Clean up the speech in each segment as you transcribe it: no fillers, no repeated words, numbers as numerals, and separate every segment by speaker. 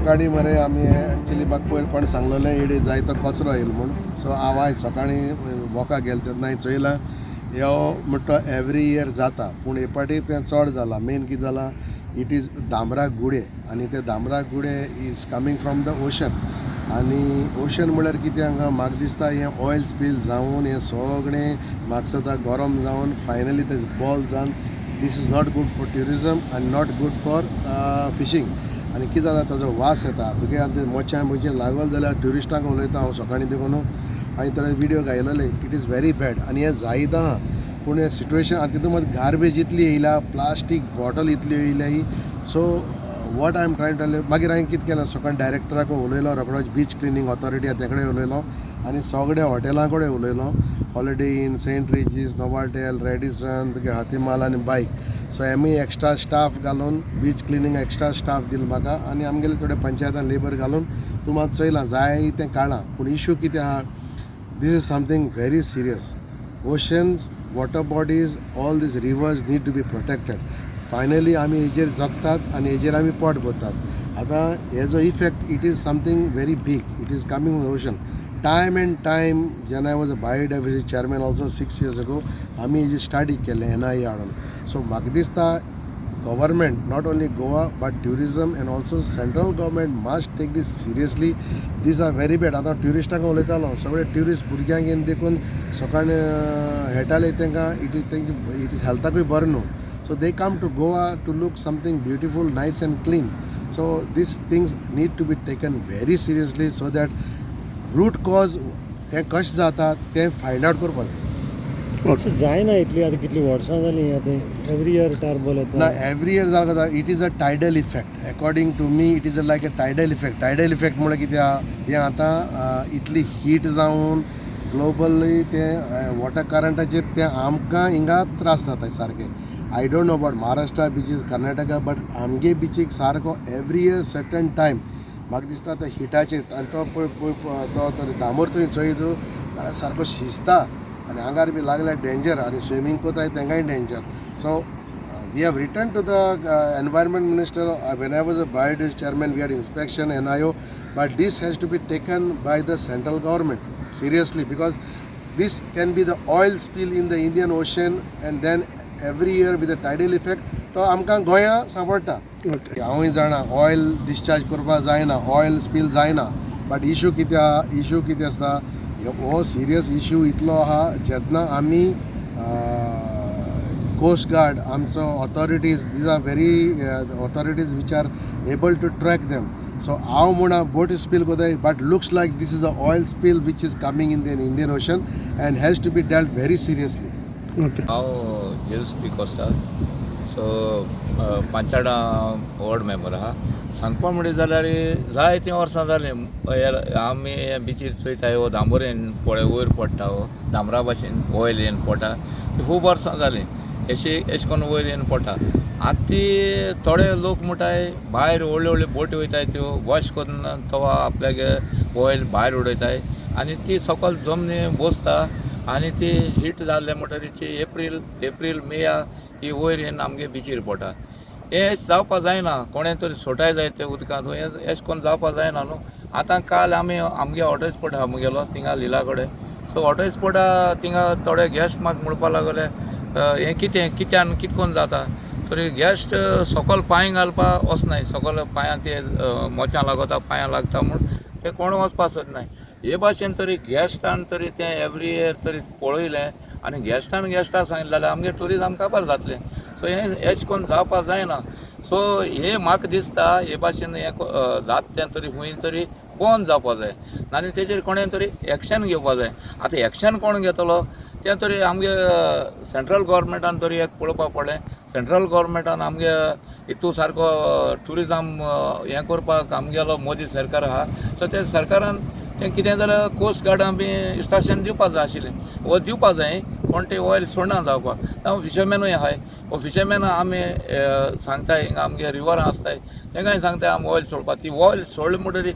Speaker 1: सकाळीं मरे आमी एक्चुली म्हाका पयर कोण सांगलेलें इडी जायतो कचरो येयलो म्हूण. सो हांव आयज सकाळीं वॉकाक गेलें तेन्ना हांवें चोयलां, ह्यो म्हणटा तो एवरी इयर जाता, पूण हे पाटी तें चड जालां. मेन कितें जालां, it is दामरा गुडे आनी ते दामरा गुडे is coming from the ocean. आनी ओशन म्हळ्यार कितें, हांगा म्हाका दिसता हें ऑयल स्पील जावन हें सगळें म्हाका दिसता गरम जावन फायनली तें बॉल जावन this is not good for tourism आनी not good for fishing. आनी कितें जाता, ताजो वास येता तुगे. आतां मोच्यां मोचे लागल जाल्यार ट्युरिस्टांक उलयता हांव सकाळीं देखून हांवें थोडे video घायलेले. It is very bad आनी हें जायत आहा. पूण हें सिट्युएशन आनी तितून मात गार्बेज इतली येयल्या, प्लास्टीक बॉटल इतली येयल्या. So what I am trying to, मागीर हांवें कितें केलें, सकाळीं डायरेक्टराक उलयलो रोकडोच, बीच क्लिनींग ऑथॉरिटी आहा ते कडेन उलयलो आनी सगळ्या हॉटेलां कडेन उलयलो, Holiday Inn, Saint Regis, Novotel, Radisson, तुगे हातीमाल आनी बायक. सो आमी एक्स्ट्रा स्टाफ घालून, बीच क्लिनींग एक्स्ट्रा स्टाफ दिलो म्हाका आनी आमगेले थोडे पंचायतान लेबर घालून तूं मात चोयलां जाय तें काडलां. पूण इशू कितें आहा, this is something very serious. Oceans, water bodies, all these rivers need to be protected. Finally आमी हेजेर जगतात आनी हेजेर आमी पोट भरतात. आतां हेजो effect, it is something very big. It is coming ocean. Time and time, जेन्ना I was a biodiversity chairman also 6 years ago, आमी हेजी स्टाडी केल्लें एनआयए हाडून. सो म्हाका दिसता government, not only Goa but tourism and also central government, must take this seriously. These are very bad. आतां ट्युरिस्टांक उलयतालो, सगळे ट्युरिस्ट भुरग्यांक येवन देखून सकाळीं हेटाले, तांकां it is तेंचे it is हेल्थाकूय बरें न्हू. So they come to Goa to look something beautiful, nice and clean. So these things need to be taken very seriously so that root cause हें कशें जाता तें फायंड आवट करपाक जाय.
Speaker 2: अशें जायना इतली, आतां कितलीं वर्सां जालीं, आतां एवरी इयर टारबॉल येता.
Speaker 1: ना, एवरी इयर जालें जाता. It is a tidal effect. According to me, it is a like a tidal effect. Tidal effect म्हळ्यार कितें आहा, हें आतां इतली हीट जावन ग्लोबली तें वॉटर करंटाचेर तें आमकां हिंगा त्रास जाता सारके. I don't know about Maharashtra beaches, Karnataka, but आमगे बिचीक सारको एवरी इयर सर्टन टायम म्हाका दिसता ते हिटाचेर. आनी तो पळय पळय तो दामोर थंय चोयत जाल्यार सारको शिजता आनी आंगार बी लागल्यार डेंजर आनी स्विमींग करताय तेंकांय danger. So we have written to the environment minister. When I was a biodiversity chairman, we had inspection, NIO, but this has to be taken by the central government seriously because this can be the oil spill in the Indian Ocean and then every year with the tidal effect तो आमकां गोंया सांपडटा. हांवूय जाणा oil discharge करपाक जायना, oil spill जायना, but issue कितें आहा, इशू कितें आसता, हो सिरियस इशू इतलो आहा, जेन्ना आमी कोस्ट गार्ड आमचो authorities, these are very authorities which are able to track them. So हांव म्हणा बोट स्पील करताय, but looks like this is a oil spill which is coming in the Indian Ocean and has to be dealt very seriously.
Speaker 3: हांव Jesus D'Costa. So पांचाडा ward member आहा. सांगपा म्हणलें जाल्यार जायतीं वर्सां जालीं आमी बिचीर चोयताय, हो दांबोर येवन पळय वयर पडटा, हो दांबरा भाशेन ऑयल येवन पडटा. ती खूब वर्सां जालीं एशे एशें करून वयर येवन पडटा. आतां ती थोडे लोक म्हणटाय भायर व्हडल्यो व्हडल्यो बोटी वयताय, त्यो वॉश करून तो आपल्यागे ऑयल भायर उडयताय आनी ती सकयल जमनी बसता आनी ती हीट जाल्ले म्हणटरीर एप्रील मेया ही वयर येवन आमगे बिचीर पडटा. हें जावपा जायना. कोणें तरी सोटाय जाय ते उदकांत. हें एशें करून जावपा जायना न्हू. आतां काल आमी आमगे ऑटो स्पॉट आहा मुगेलो थिंगा लिला कडेन. सो ऑटो स्पॉटा थिंगा थोडे गेस्ट म्हाका म्हणपाक लागले, हें कितें, कित्यान कितें करून जाता तरी गेस्ट सकयल पांय घालपा वचनाय, सकयल पांयां ते मोच्यां लागता, पांयां लागता म्हूण ते कोण वचपा सोदनाय. हे भाशेन तरी गेस्टान तरी तें एवरी इयर तरी पळयलें आनी गेस्टान गेस्टाक सांगलें जाल्यार आमगे ट्युरिजम काबार जातलें. सो हें एशें करून जावपा जायना. सो हें म्हाका दिसता, हे भाशेन हें जाता तें तरी खंय तरी बंद जावपा जाय आनी तेजेर कोणें तरी एक्शन घेवपा जाय. आतां एक्शन कोण घेतलो तें तरी आमगे सेंट्रल गोवोरमेंटान तरी एक पळोवपाक पडलें. सेंट्रल गोवोरमेंटान आमगे हितू सारको ट्युरिजम हें करपाक आमगेलो मोदी सरकार आहा. सो ते सरकारान तें कितें जाल्यार कोस्ट गार्डान बी इन्स्ट्रक्शन दिवपा जाय आशिल्लें वो दिवपा जाय, कोण ते ऑयल सोडना जावपाक. जावं फिशरमॅनूय आहाय, हो फिशरमॅन आमी सांगताय, हिंगा आमगे रिवरां आसताय, तेंकांय सांगताय आमी ऑयल सोडपाक. ती ऑयल सोडली म्हणटरी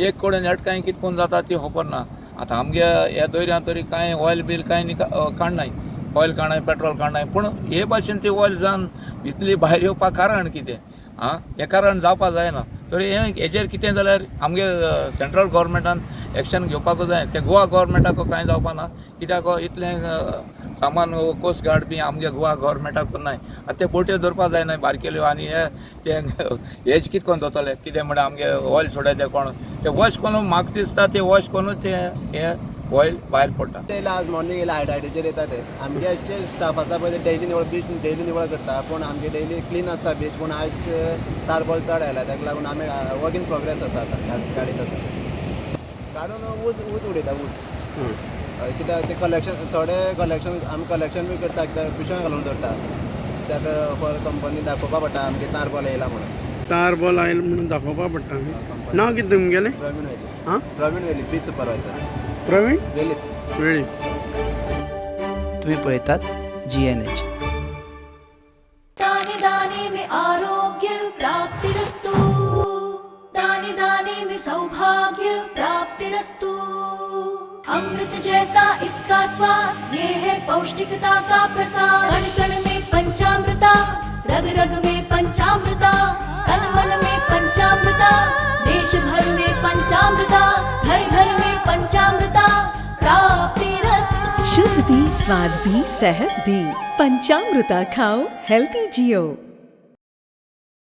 Speaker 3: एक कडेन एटकांय कितें करून जाता ती खबर ना. आतां आमगे ह्या दर्यांत तरी कांय ऑयल बील कांय काडनाय, ऑयल काडनाय, पेट्रोल काडनाय, पूण हे भाशेन ती ऑयल जावन इतली भायर येवपाक कारण कितें आं? हें कारण जावपा जायना. तर हें हेजेर कितें जाल्यार आमगे सेंट्रल गोवोरमेंटान एक्शन घेवपाक जाय. तें गोवा गोवोरमेंटाक कांय जावपा ना, कित्याक इतलें सामान कोस्ट गार्ड बी आमगे गोवा गोवोरमेंटाक नाय. आतां ते बोट्यो धरपा जायना बारकेल्यो आनी हे ते हेज कितें करून जातले कितें म्हणल्यार आमगे ऑयल सोडयते कोण ते वॉश करून म्हाका दिसता ते वॉश करून ते हे ऑयल भायर पडटा.
Speaker 4: येयला आज मॉर्निंग येयला, हायडायटीचेर येता ते. आमगे जे स्टाफ आसा पळय ते डेली निवळ बीच डेली निवळ करता, पूण आमगे डेली क्लीन आसता बीच, पूण आयज तारबॉल चड आयला, ताका लागून आमी वर्क इन प्रोग्रेस आसा आतां गाडीत आसा काडून ऊज ऊज उडयता ऊज. हय, कित्याक ते कलेक्शन थोडे कलेक्शन आमी कलेक्शन बी करता, कित्याक पिशव्यां घालून दवरता, कित्याक फॉर कंपनी दाखोवपा पडटा आमगे तारबॉल येयला म्हणून.
Speaker 5: तार बॉल आयल म्हणून दाखोवपा पडटा न्ही. नांव कितें तुमगेलें?
Speaker 4: प्रवीण वेली.
Speaker 5: आं?
Speaker 4: प्रवीण वेली, बीच सुपरवायझर.
Speaker 5: प्रवीण
Speaker 4: वेली.
Speaker 5: वेळी.
Speaker 6: तुम्ही पळयतात जी एन एच.
Speaker 7: दाने दाने में आरोग्य प्राप्तिरस्तु, दाने दाने में सौभाग्य प्राप्तिरस्तु। अमृत जैसा इसका स्वाद, ये है पौष्टिकता का प्रसाद। कण कण में पंचामृता, रग रग में पंचामृता, तन मन में पंचामृता, देश भर में पंचामृता, घर घर में पंचामृता प्राप्तिरस्तु।
Speaker 8: शुद्ध भी, स्वाद भी, सेहत भी। पंचामृता खाओ, हेल्दी जियो।